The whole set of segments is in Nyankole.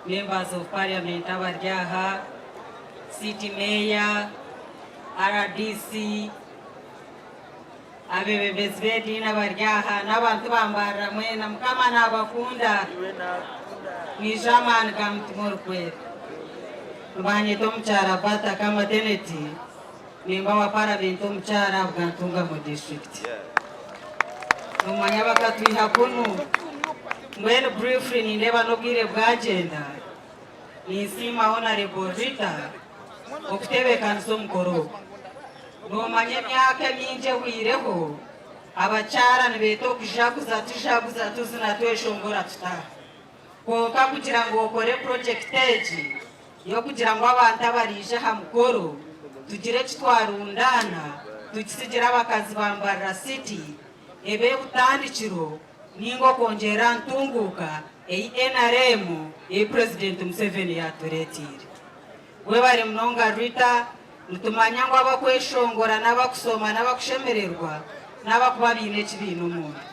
Members of Parliament abari aha, City Mayor, RDC, abeebembezi b'ediini abari aha n'abantu ba Mbarara mwena, Mukama naabakunda. Mwije amaani ga Mutima Orikwera. Nibanyeta Omukyara Bata Kamateneti, Memba wa Paramenti omukyara ahabwa Ntungamo District. Nomanya bakatwiha kunu. Mbwenu briefly nindeeba n'obwire bwagyenda, ninsiima Honourable Rita okutebeekanisa omukoro ogu. Nomanya emyaka emingi ehweireho, abakyara nibeeta okujaguza tujaguza tuzina tweshongora tutaaha. Kwonka kugira ngu okore purojekiti egi y'okugira ngu abantu abaraije aha mukoro tugire eki twarundaana tukisigire abakazi ba Mbarara City ebe ebutandikiro ninga okwongyerera aha ntunguuka ei nrm ei Purezidenti Museveni yaatureeteire. Webare munonga Rita, nitumanya ngu abakweshongora n'abakusooma n'abakushemererwa n'abakuba baine eki baine omunda.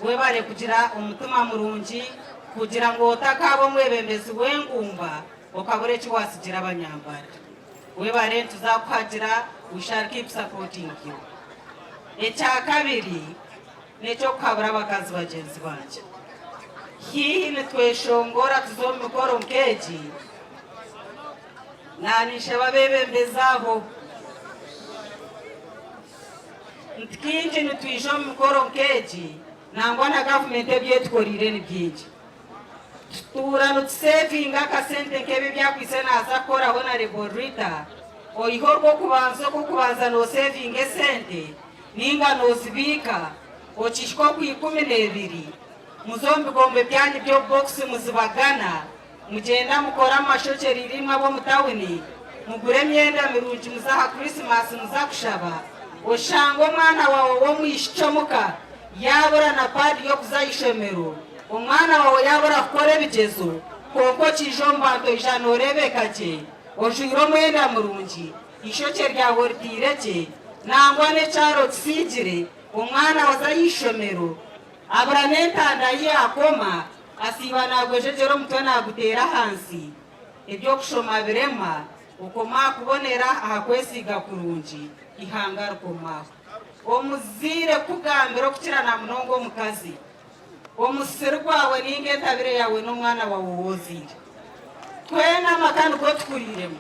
Webare kugira omutima murungi kugira ngu otakaaba omwebembezi w'engumba okabura eki watsigira abanyambarara. Webare nituzakuhagira we shall keep supporting you. Ekyakabiri n'ekyokuhabura abakazi bagyenzi bangye. Haihi nitweshongora tuza omu mikoro nk'egi, naninshaba abebembezi abo. Nti kaingi nitwija omu mikoro nk'egi nangwa na gavumenti ebi etukoreire ni bingi. Tutuura nitusevinga akasente nk'ebi ebi akwaitse naaza kukoraho na Rita, oihe orw'okubanza okw'okubanza noosevinga esente nainga noozibiika okihika okw'ikumineebiri muze omu bigombe byanyu by'obubokisi muzibagana. Mugyenda mukore amashokyerire imwe ab'omu tawuni, mugure emyenda mirungi muze aha Krisimasi muza kushaba, oshange omwana waawe w'omwishiki omuka yaabura na paadi y'okuza aha ishomero, omwana waawe yaabura kukora ebigyezo, kwonka okiija omu bantu oija nooreebeka gye, ojwaire omwenda murungi, eishokye ryawe oriteire gye, nangwa n'ekyaro okisiigire, omwana waza aha ishomero abura n'entanda yi akoma, Asiiba naagwejegyera omutwe naaguteera ahansi, eby'okushoma birema, okoma aha kubonera aha kwesiiga kurungi, eihanga rikoma aho. Omuzaire kukugambira okukira na munonga omukazi, omusiri gwawe nainga entabire yaawe n'omwana waawe ou ozaire. Twena amaka nigo tukuriiremu.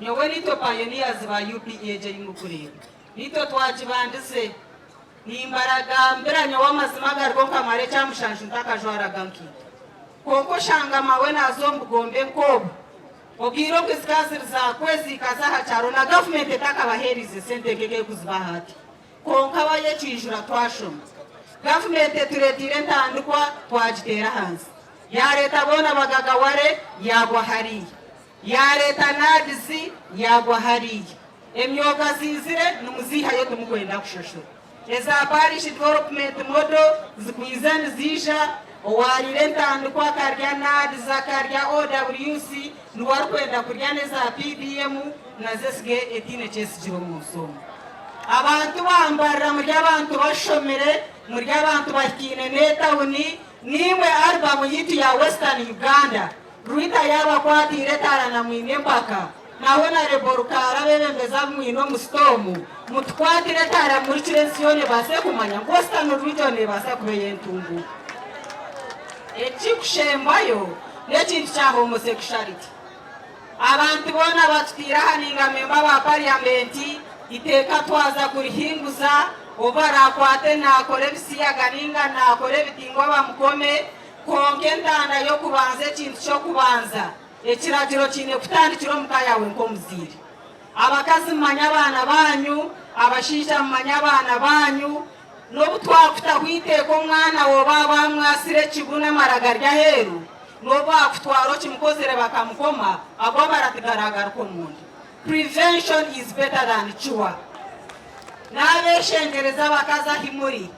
Nyowe naitwe pioneers ba UPE egyo ei murikureeba, naitwe twagibandize. Nimbaragambira nyowe amazima agariho nkamara ekyamushanju ntakajwaraga nkaito. Kwonka oshanga maawe naaza omu bugombe nk'obu, obwire obu zikaba ziri za kwezi ikaza aha kyaro na gavumenti etakabaheeriize sente nk'eki erikuzibaha hati. Kwonka wayekiijura twashoma. Gavumenti etureeteire entandikwa twagiteera ahansi. Yaareeta boona bagagaware yaagwa hariya. Yaareeta NAADS yaagwa hariya. Emyoga ziizire nimuziihayo timukwenda kushashura. Eza Parish Development Model zikwiza niziija, owaariire entandikwa akarya NAADS akarya OWC niwe arikwenda kurya n'eza PDM nazo esigaye etaine kyetsigire omu nsi omu. Abantu ba Mbarara muri abantu bashomire, muri abantu bahikaine n'etawuni, naimwe album yaitu ya Western Uganda Rwita yaaba akwatiire etaara na mwine empaka, na Honarebo Rukaara abeebembezi abu mwine omu sitoomu, mutukwatire etaara mumurikire ensi yoona ebaase kumanya ngu Western Region neebaasa kuba ey'entunguuka. Ekirikushembayo n'ekintu kya homosexuality. Abantu boona abatutiire aha nainga memba ba pariyamenti, eiteeka twaza kurihinguza, obu baraakwate naakora ebisiyaga nainga naakora ebitingwa bamukome, Kwonka entanda y'okubanza ekintu ky'okubanza, ekiragiro kiine kutandikira omu ka yaawe nk'omuzaire. Abakazi mumanye abaana baanyu, abashaija mumanye abaana baanyu. N'obu twakutaho eiteeka omwana waawe baaba bamwatsire ekibunu amara gari aheeru, n'obu baakutwara okimukozire bakamukoma, ago amara tigaragaruka omunda. Prevention is better than cure. Naabeshengyereza abakazi ahi muri.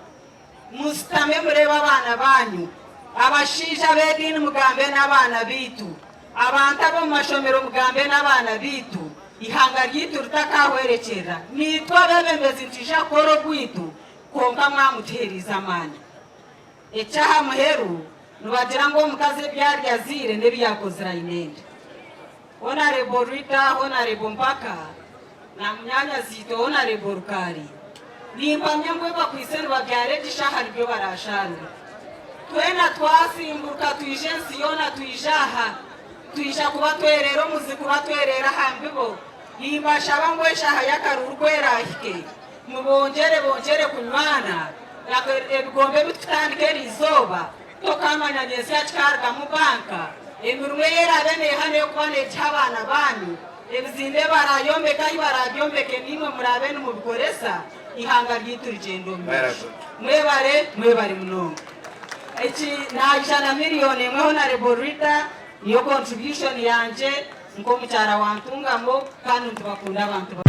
Mushutame mureebe abaana baanyu. Abashaija ab'ediini mugambe n'abaana baitu. Abantu ab'omu mashomero mugambe n'abaana baitu. Eihanga ryaitu ritakahwerekyerera. Naitwe abeebembezi nitwija kukora ogwaitu kwonka mwamutuheereize amaani. Eky'aha muheru. Nibagira ngu omukazi ebi arya azaire n'ebi yaakozire aine enda. Honarebo Rita, Honarebo Mpaka na munyaanyazi-itwe Honarebo Rukaari, nimpamya ngu ebakwaitse nibabyara egisha aha nibyo baraashaarure. Twena twasimburuka twija ensi yoona twija aha, twija kubatwerera omuzi kubatwerera aha mbibo. Nimbashaba ngu eshaaha y'akaruuru ku eraahike, mubongyere bongyere kunywana, ebigombe ebi tukutandika eri izooba, Tokaamanya nyentsya kikarugamu banka, emirimo ei eraabe neeha n'ey'okuba neegiha abaana baanyu, ebizimbe baraayombeke ahi baraabyombeke naimwe muraabe nimubikoresa, eihanga ryaitu rigyende omu maisho. Mwebare, mwebare munonga. Eki naija na miriyoni emwe Honarebo Rita, niyo contribution yangye nk'omukyara wa Ntungamo kandi nitubakunda abantu ba.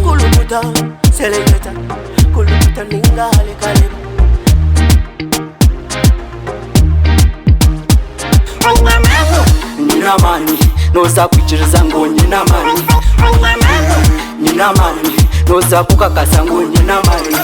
Kulukuta, seleketa, kulukuta ninga halekaleba. Nyine amaani nooza kwikiriza ngu nyine amaani Nyine amaani nooza kukakasa ngu nyine amaani.